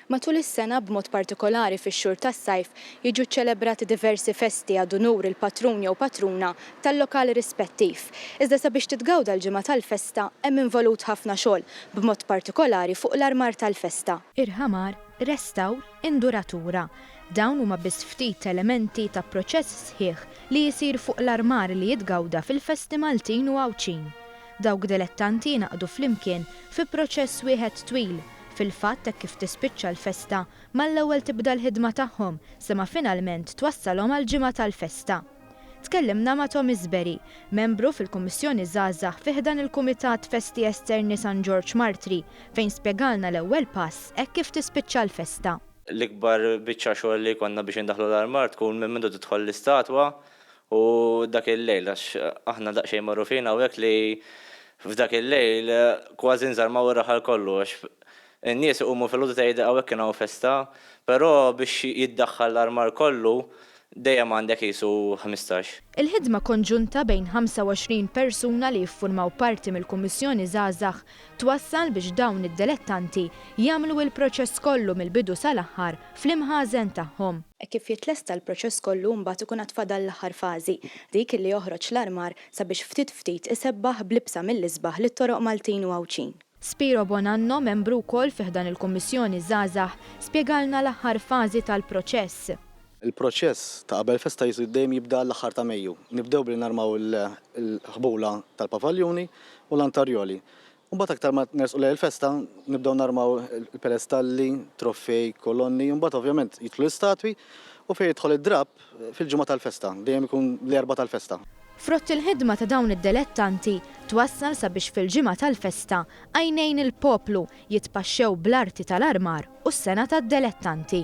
Matul is-sena, b'mod partikolari fix-xhur tas-sajf, jiġu ċċelebrati diversi festi ad unur il-patrun jew patruna tal-lokal rispettiv. Iżda sabiex titgawda l-ġimgħa tal-festa, hemm involut ħafna xogħol, b'mod partikolari fuq l-armar tal-festa. Irħamar, restawr, induratura. Dawn huma biss ftit elementi ta' proċess sħiħ li jsir fuq l-armar li jitgawda fil-festi Maltin u Għawdxin. Dawk dilettanti jingħaqdu flimkien fi proċess wieħed twil. Fil-fatt hekk kif tispiċċa l-festa, mal-ewwel tibda l-ħidma tagħhom sa ma finalment twassalhom għall-ġimgħa tal-festa. Tkellimna ma' Tommy Sberry, membru fil-Kummissjoni Żgħażagħ fi ħdan il-Kumitat Festi Esterni San Ġorġ Martri, fejn spjegalna l-ewwel pass hekk kif tispiċċa l-festa. L-ikbar biċċa xogħol li jkollna biex indaħħlu l-armar tkun minn mindu tidħol l-istatwa u dak il-lejl għax aħna daqsxejn magħrufin hawnhekk li f'dak il-lejl kważi nżarmaw ir-raħal kollu għax in-nies iqumu filgħodu tgħid hawnhekk kien hawn festa, però biex jiddaħħal l-armar kollu dejjem għandek qisu 15. Il-ħidma konġunta bejn 25 persuna li jiffurmaw parti mill-Kummissjoni Żgħażagħ twassal biex dawn id-delettanti jagħmlu il-proċess kollu mill-bidu sal-aħħar fl-imħażen tagħhom. Hekk kif jitlesta l-proċess kollu mbagħad ikun għad fadal l-aħħar fażi, dik li joħroġ l-armar sabiex ftit ftit isebbaħ b'libsa mill-isbaħ lit-toroq Maltin u Għawdxin. Spiro Bonanno, membru wkoll fi ħdan il-Kummissjoni Żgħażagħ, spjegalna l-aħħar fażi tal-proċess. Il-proċess ta' qabel festa jisu dejjem jibda l-aħħar ta' Mejju. Nibdew billi narmaw il-ħbula tal-pavaljuni u l-antarjoli. U mbagħad aktar ma nersqu lejn il-festa, nibdew narmaw il-pedestalli, troffej, kolonni, u mbagħad ovvjament jidħlu l-istatwi u fejn jidħol id-drapp fil-ġimgħa tal-festa, dejjem ikun l-Erbgħa tal-festa. Frott il-ħidma ta' dawn id-delettanti twassal sabiex fil-ġimgħa tal-festa għajnejn il-poplu jitpaxxew bl-arti tal-armar u s-sengħa tad-delettanti.